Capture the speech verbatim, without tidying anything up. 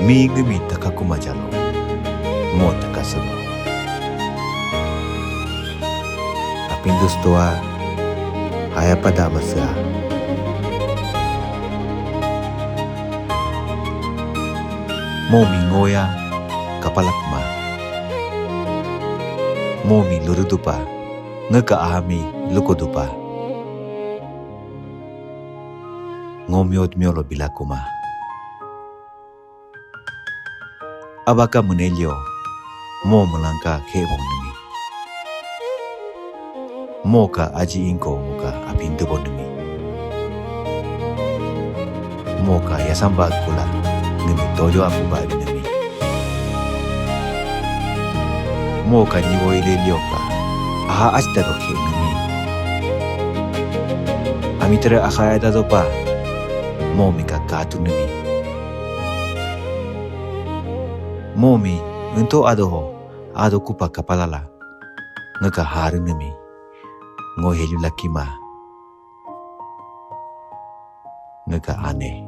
Mingumi takakuma jalo. Mo takasulo. Apindustoa. Hayapa damasea. Mo mingoya kapalakma. Mo mi lurudupa. Ngeka ahami lukodupa. Ngomiot miolo bilakuma. Abaka munelio, mo mulangka kebong numi. Mo ka aji ingko muka apindubo numi. Mo ka yasamba kula numi tojo aku babi numi. Mo ka niwo ile lioka aha asta do ke numi. Amitere akaya da dopa. Mo mi ka katu numi. Mo mi unto adoho ado kupa kapalala. Ngeka haru numi. Ngo helu lakima. Ngeka ane.